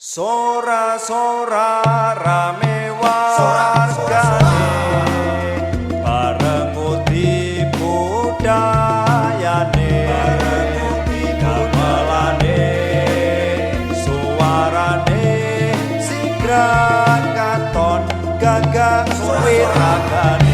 Sora sora rame wargane bareng ngudi budayane, gamelane suarane sigran katon gagah wiragane.